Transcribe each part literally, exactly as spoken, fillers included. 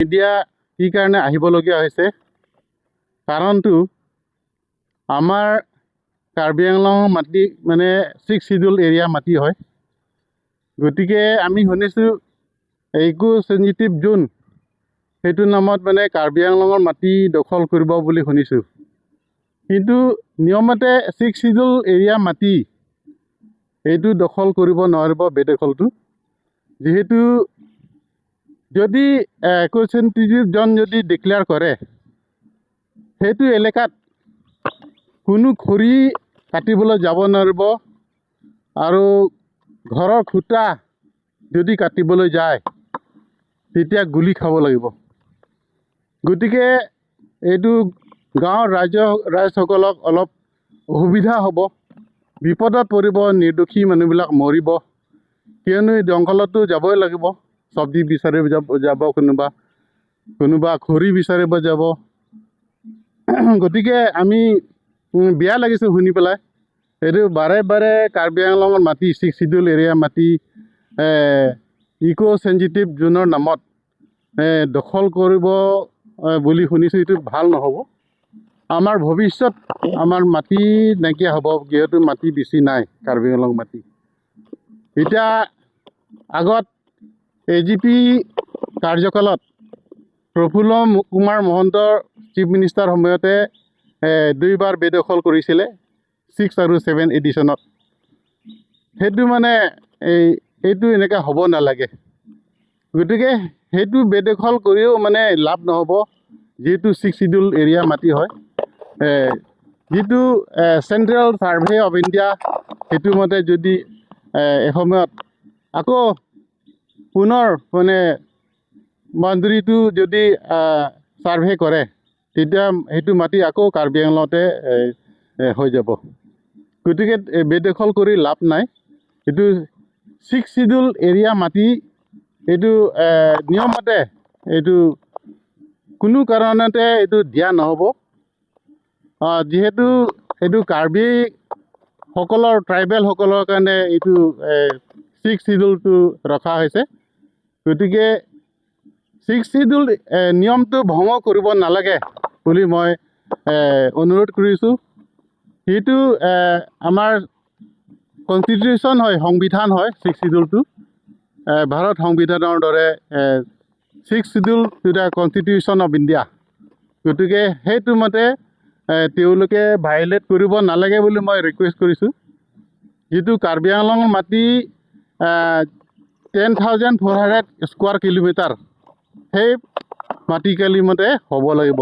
মিডিয়া কি কাৰণে আহিবলগীয়া হৈছে, কাৰণটো আমাৰ কাৰ্বি আংলং মাটি মানে ছিক্স চিডিউল এৰিয়া মাটি হয়। গতিকে আমি শুনিছোঁ ইক' চেনচিটিভ জ'ন, সেইটো নামত মানে কাৰ্বি আংলঙৰ মাটি দখল কৰিব বুলি শুনিছোঁ। কিন্তু নিয়মতে ছিক্স চিডিউল এৰিয়া মাটি এইটো দখল কৰিব নোৱাৰিব, বেদখলটো। যিহেতু যদি ইক' চেনচিটিভ জ'ন যদি ডিক্লেয়াৰ কৰে, সেইটো এলেকাত কোনো খৰি কাটিবলৈ যাব নোৱাৰিব আৰু ঘৰৰ খুঁটা যদি কাটিবলৈ যায়, তেতিয়া গুলী খাব লাগিব। গতিকে এইটো গাঁৱৰ ৰাইজ, ৰাইজসকলক অলপ অসুবিধা হ'ব, বিপদত পৰিব, নিৰ্দোষী মানুহবিলাক মৰিব। কিয়নো এই জংঘলতো যাবই লাগিব, চব্জি বিচাৰি যাব, যাব কোনোবা, কোনোবা খৰি বিচাৰিব যাব। গতিকে আমি, উম, বেয়া লাগিছে শুনি পেলাই। এইটো বাৰে বাৰে কাৰ্বি আংলঙৰ মাটি, ছিক্স চিডিউল এৰিয়া মাটি, এ, ইক' চেনচিটিভ জ'নৰ নামত, এ, দখল কৰিব, এ, বুলি শুনিছোঁ। এইটো ভাল নহ'ব। আমাৰ ভৱিষ্যত, আমাৰ মাটি নাইকিয়া হ'ব, যিহেতু মাটি বেছি নাই, কাৰ্বি আংলং মাটি। এতিয়া আগত এ জি পি কাৰ্যকালত প্ৰফুল্ল মু-, কুমাৰ মহন্ত চিফ মিনিষ্টাৰ সময়তে, এ, দুইবাৰ বেদখল কৰিছিলে, ছিক্স আৰু ছেভেন এডিশ্যনত। সেইটো মানে এই, এইটো এনেকা হ'ব নালাগে। গতিকে সেইটো বেদখল কৰিও মানে লাভ নহ'ব, যিহেতু ছিক্স চিডিউল এৰিয়া মাটি হয়। এ, যিটো, এ, চেণ্ট্ৰেল ছাৰ্ভে অফ ইণ্ডিয়া, সেইটো মতে যদি, এ, এসময়ত আকৌ পুনৰ মানে বাউণ্ডেৰীটো যদি, আ, ছাৰ্ভে কৰে, তেতিয়া সেইটো মাটি আকৌ কাৰ্বি আংলঙতে, এ, এ, হৈ যাব। গতিকে, এ, বেদখল কৰি লাভ নাই। এইটো ছিক্স চিডিউল এৰিয়া মাটি, এইটো, এ, নিয়মমতে এইটো কোনো কাৰণতে এইটো দিয়া নহ'ব। আ, যিহেতু এইটো কাৰ্বিসকলৰ, ট্ৰাইবেলসকলৰ কাৰণে এইটো, এ, ছিক্স চিডিউলটো ৰখা হৈছে। গতিকে ছিক্স চিডিউল, এ, নিয়মটো ভংগ কৰিব নালাগে বুলি মই, এ, অনুৰোধ কৰিছোঁ। সেইটো, এ, আমাৰ কনষ্টিটিউশ্যন হয়, সংবিধান হয় ছিক্স চিডিউলটো। এ, ভাৰত সংবিধানৰ দৰে, এ, Sixth Schedule to the Constitution of India। গতিকে সেইটো মতে, এ, তেওঁলোকে ভায়লেট কৰিব নালাগে বুলি মই ৰিকুৱেষ্ট কৰিছোঁ। যিটো কাৰ্বি আংলঙৰ মাটি, আ, ten thousand four hundred square kilometre, সেই মাটিকালি মতে হ'ব লাগিব।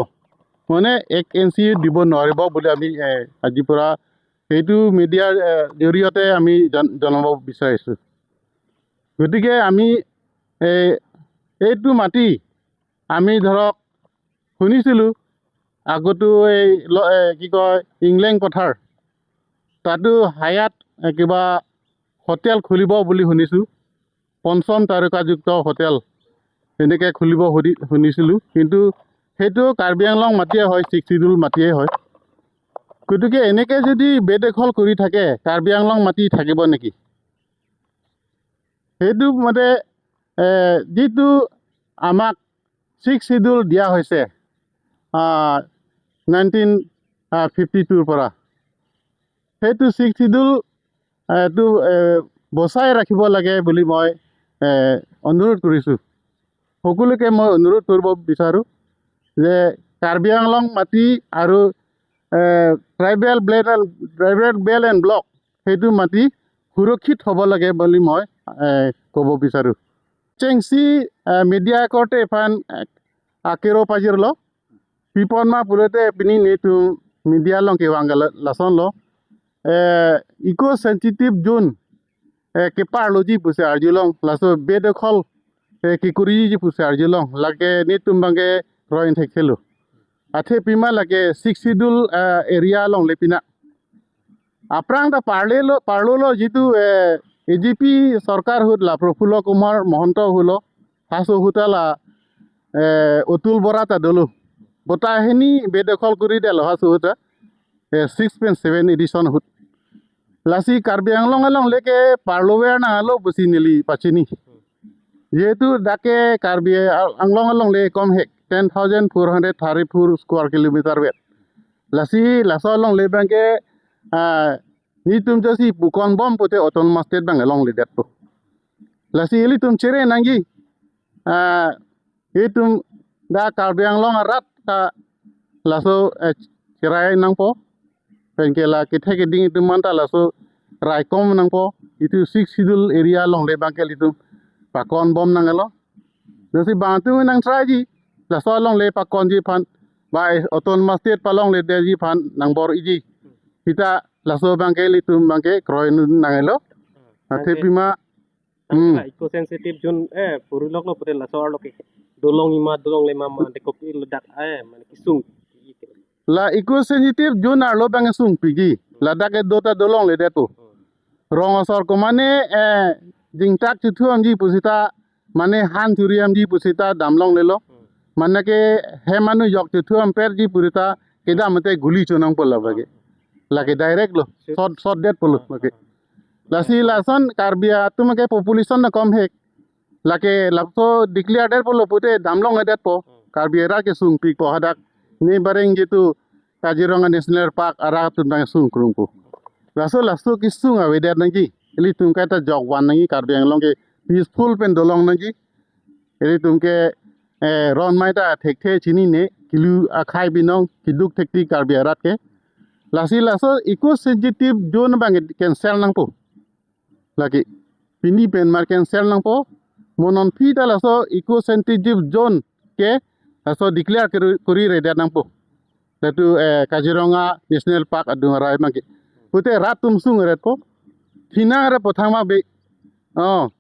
মানে এক ইঞ্চি দিব নোৱাৰিব বুলি আমি, এ, আজিৰ পৰা এইটো মিডিয়াৰ, এ, জৰিয়তে আমি জন-, জনাব বিচাৰিছোঁ। গতিকে আমি, এ, এইটো মাটি আমি ধৰক শুনিছিলোঁ আগতো এই ল-, এ, কি কয়, ইংলেং পথাৰ, তাতো হায়াত, এ, কিবা হোটেল খুলিব বুলি শুনিছোঁ, পঞ্চম তাৰকাযুক্ত হোটেল এনেকে খুলিব শুনি-, শুনিছিলোঁ। কিন্তু সেইটো কাৰ্বি আংলং মাটিয়ে হয়, ছিক্স চিডিউল মাটিয়ে হয়। গতিকে এনেকে যদি বেদখল কৰি থাকে, কাৰ্বি আংলং মাটি থাকিব নেকি? সেইটো মতে, এ, যিটো আমাক ছিক্স চিডিউল দিয়া হৈছে, আ, নাইনটিন, আ, ফিফটি টুৰ পৰা, সেইটো ছিক্স চিডিউল, এ, টো, এ, বচাই ৰাখিব লাগে বুলি মই, এ, অনুৰোধ কৰিছোঁ। সকলোকে মই অনুৰোধ কৰিব বিচাৰোঁ যে কাৰ্বি আংলং মাটি আৰু, এ, tribal belt and, tribal belt and block, সেইটো মাটি সুৰক্ষিত হ'ব লাগে বুলি মই, এ, ক'ব বিচাৰোঁ। Chengsi, এ, media korte aphan, A, akero pajirlo. Pipon ma pulote pini netum media along kevang ke la-, lasonlo. Eh, eco sensitive zone, eh, keparloji pusi arjulong. Laso bedokhol, eh, kekuriji pusi arjulong. Lake netum abangke roin thekhelo. Athe pima lake Sixth Schedule, eh, area alongle pina. Aphrang ta parlelo, parlolo jitu, eh, A G P sorkar ahut la Prafullo Kumar Mahanta ahut lo, haso ahut ta la, eh, Atul Bora ta dolo. Bota hini bedokhol kuri delo haso ahut ta, eh, six pen seven edition ahut. Lasi Karbi Anglong alongle ke parlover nanglo pusi neli pachini. Jehetu dak ke Karbi Anglong alongle komhek ten thousand four hundred thirty-four square kilometer vet. Lasi laso alongle abangke, ah, netum jasi pukon bom pute autonomous state abang alongledetpo. Lasi ilitum chere nangji, ah, itum dak Karbi Anglong arat ta laso, eh, cherai nangpo. Penke la kethe keding itum anta laso raikom nangpo. Itum Sixth Schedule area alongle abangke ilitum pakon bom nanglo. Lasi bang atum nang try ji, laso alongle pakonji aphan, ba autonomous state palongledetji aphan nangbor-iji. Sita laso abangke ilitum abangke kroinun nanglo. Athe pima, hmm. Eco sensitive zone, eh, puri loklo pute laso arlo ke dolongji ma, dolongle ma, ma, dekok ilo dak, eh, mane kesung. La eco sensitive zone arlo abang sungpikji. Ladak kedo ta dolongledetpo. Rong asor komane, eh, jingtak chethurji pusita, mane han thuriyamji pusita damlonglelo. Mane ke hem anu yok chethurji pusita kedam te guli chonangpo labangke. Lake direct lo, short, short detpo lo lake. Lasi lason Karbi atum ke population na komhek. Lake laso declare detpo lo pute damlongledetpo. Karbi arat ke sungpikpo hadak neighboring jitu Kaziranga National Park arat atum abang sungkrungpo. Laso laso kesung avedet nangji. Ilitum kaita jokvan nangji, Karbi Anglong ke peaceful pen dolong nangji. Ilitum ke, eh, ron mai ta thekthe chinine, kilu akhei binong, keduk thekti Karbi arat ke. Lasi laso eco sensitive zone abang cancel nangpo. Lake pini pen mar cancel nangpo. Mo non aphi ta laso eco sensitive zone ke laso declare kuri, kuriredet nangpo. Latu, eh, Kaziranga National Park adung arai abangke. Pute rat atum sungretpo. Thinangretpo thangma be. Oh.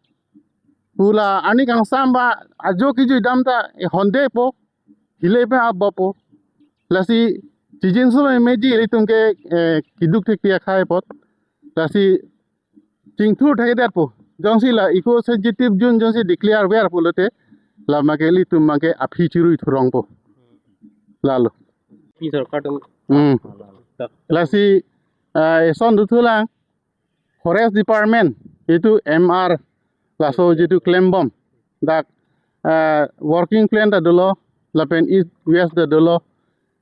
Pu la arni kangsam ba ajo kejui dam ta, eh, hondepo. Hile pe abopo. Lasi chijinso memeji ilitum ke, eh, keduk thekti akhei apot. Lasi chingthur thekdetpo. Jongsi la eco sensitive zone jongsi declare ver pulote, la abangke ilitum abangke aphi chirui thurongpo. Lalo. Pi sorkar atum. Hmm. Lalo. Lasi, ah, eson dothulang Forest Department, itum M R, laso jitu klembom. Dak, ah, working plan ta dolo, lapen East West ta dolo,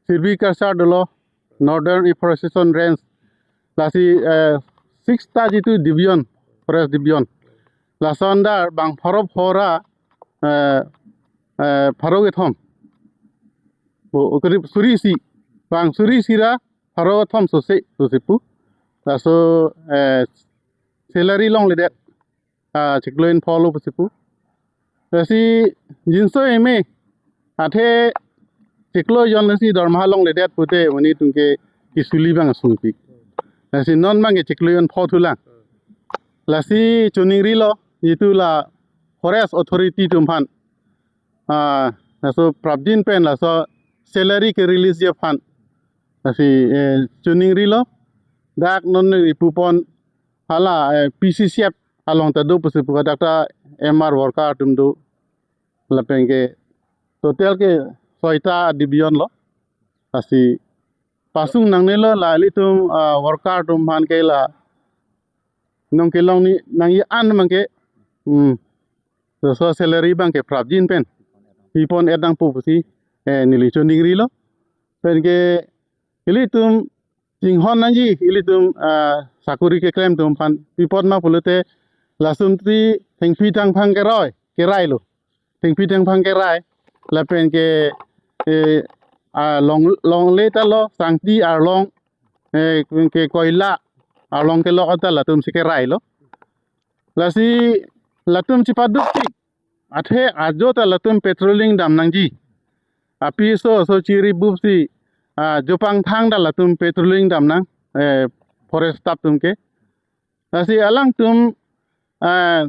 silviculture dolo, Northern Afforestation Range, lasi, eh, six ta jitu division, forest division. Lason dar bang pharo phora, eh, eh, pharo kethom. Bo, okrip suri isi, bang suri isi ra pharo kethom sose, sose pu. Laso, eh, salary longledet. Ah, chiklo jon pholo pusi pu. Lasi jinso eme, athe chiklo jon lasi dormaha longledet pute, mane itum ke kisuli abang sungpik. Lasi non abangke chiklo jon pho thulang. Lasi choningrilo, jitu la Forest Authority atum aphan. Ah, laso prapjin pen laso salary kerelease ji aphan. Lasi, eh, choningrilo, dak non ipupon hala, eh, P C C F along ta do pusi pu, dak ta M R worker atum do. Lapen ke total ke soita division lo. Lasi pasung nangnelo la ilitum, ah, worker atum aphan ke la nong kelong ni nangji an abangke, hmm, laso salary abangke prapjin pen pipon-et nangpo pusi, eh, neli choningrilo. Pen ke ilitum chinghon nangji, ilitum, ah, sakori keklem atum aphan. Pi apot ma pulote, lasonsi thengpi thangphang keroi, kerailo. Thengpi thangphang kerai, lapen ke, eh, ah, long, longle ta lo, sangti arlong, eh, ke koila arlong kelok ta latumsi kerailo. Lasi latum chepaduk tik, athe ajo ta latum patrolling dam nangji. Apiso aso chiri bupsi, ah, jopang thang ta latum patrolling dam nang, eh, forest staff atum ke. Lasi alangtum, ah,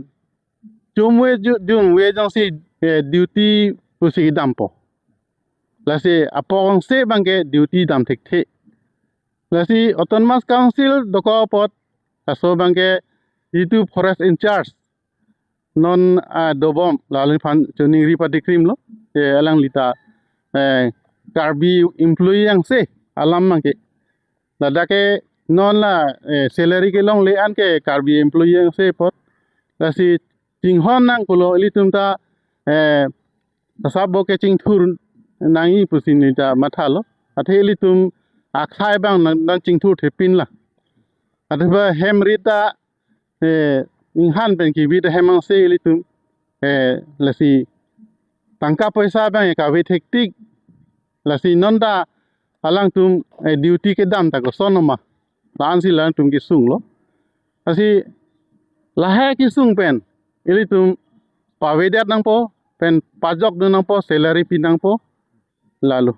chomve ju-, jumve jongsi, eh, duty pusi dampo. Lasi apok angse abangke duty dam thekthe. Lasi Autonomous Council dokok apot, laso abangke jitu forest in charge non, ah, dobom, la alangphan choningri padikrimlo, eh, alangli ta, eh, Karbi employee angse alam abangke. Ladak ke non la, eh, salary kelongle an ke Karbi employee angse apot. Lasi chinghon nang pulo ilitum ta, eh, tasabo ke chingthur nangji pusi neli ta mathalo. Athe ilitum akhai abang nang, nang chingthur thepin lang. Athe ba hem ri ta, eh, inghan pen kebi ta hem angse ilitum, eh, lasi tangka poisa abang kave thektik. Lasi non ta alangtum, eh, duty kedam ta koson ma, la-ansi alangtum kesung lo. Lasi lahai kesung pen ilitum pavedet nangpo, pen pajokdun nangpo, salary pi nangpo, lalo.